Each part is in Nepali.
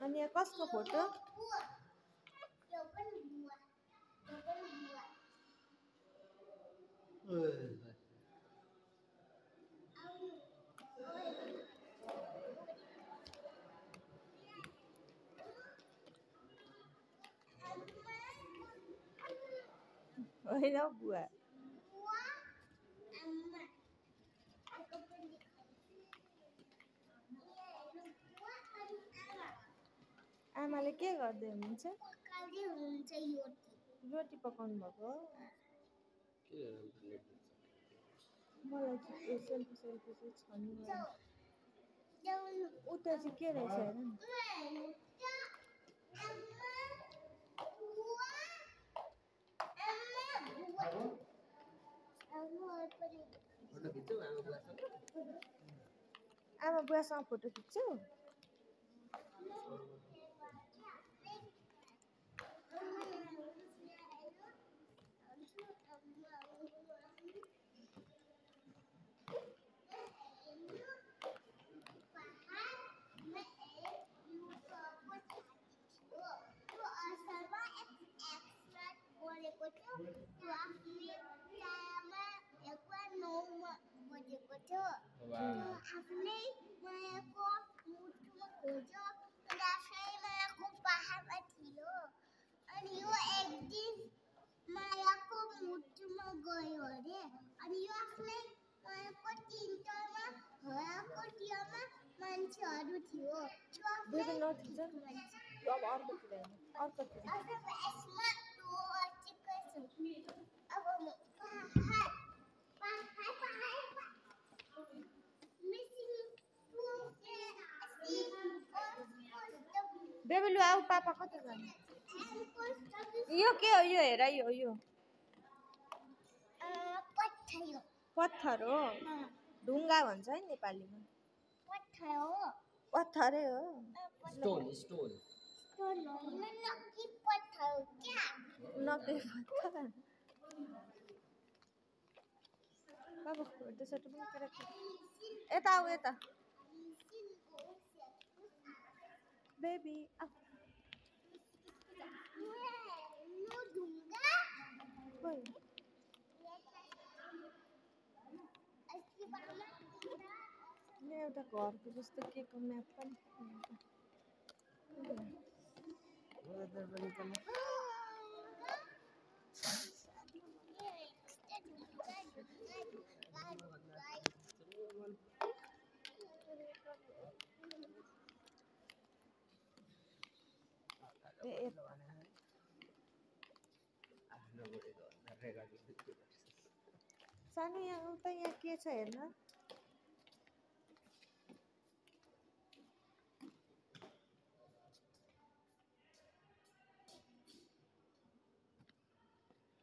अनि यहाँ कसको फोटो होइन बुवा आमाले के गर्दै हुनुहुन्छ रोटी पकाउनु भएको मलाई चाहिँ सेल्फी चाहिँ छ नि उता चाहिँ के रहेछ हेर नि आमा बुवासँग फोटो खिच्छु आफ्नै मायाको मुटुमा खोज्यो अनि आफ्नै मायाको पहाडमा थियो अनि यो एक दिन मायाको मुटुमा गयो अरे अनि यो आफ्नै मायाको तिनवटामा हराएको टियामा मान्छेहरू थियो बेबेलु आऊ पापा कता जाने यो के हो यो हेर यो पत्थर हो ढुङ्गा भन्छ है नेपालीमा पत्थरै हो नक्कली पत्थर बाबा फोटो सोटो पनि करेक्ट यता आऊ यता बेबी एउटा घरको जस्तो के को म्याप पनि सानो यहाँ उता यहाँ के छ हेर्न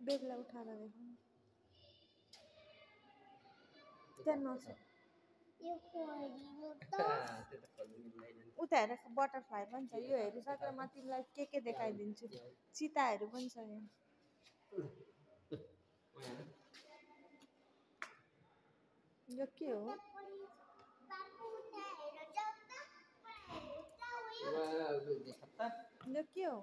बेगलाई उठाएर देखौँ त्यहाँ नछ उता हेर बटरफ्लाई पनि छ यो हेरिसकेर म तिमीलाई के देखाइदिन्छु चिताहरू पनि छ यहाँ यो के हो यो के हो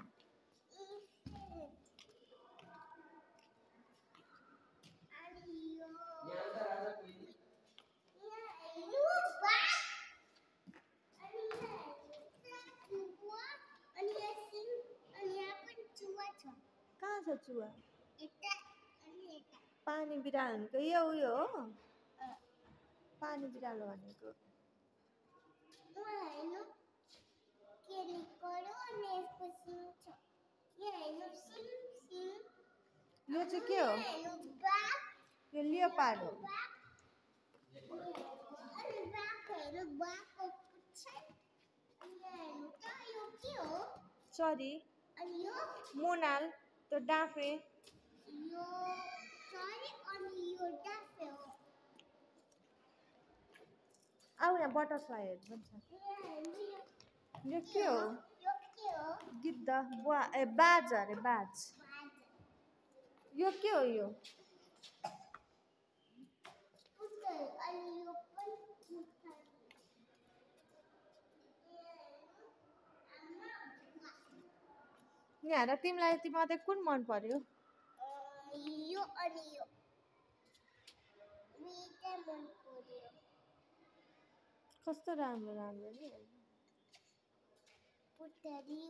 कहाँ छ चुहा पानी बिरालो भनेको यो उयो हो पानी बिरालो भनेको यो चाहिँ के हो यो लियोपार्ड हो सरी मोनाल त्यो डाँफे आऊ यहाँ बटरफ्लाईहरू पनि छ यो के हो गिद्ध बुवा ए बाज अरे बाज यो के हो यो यहाँ र तिमीलाई मध्ये कुन मन पर्यो? यो अनि यो दुईटा मन पर्यो। कस्तो राम्रो राम्रो नि पुतली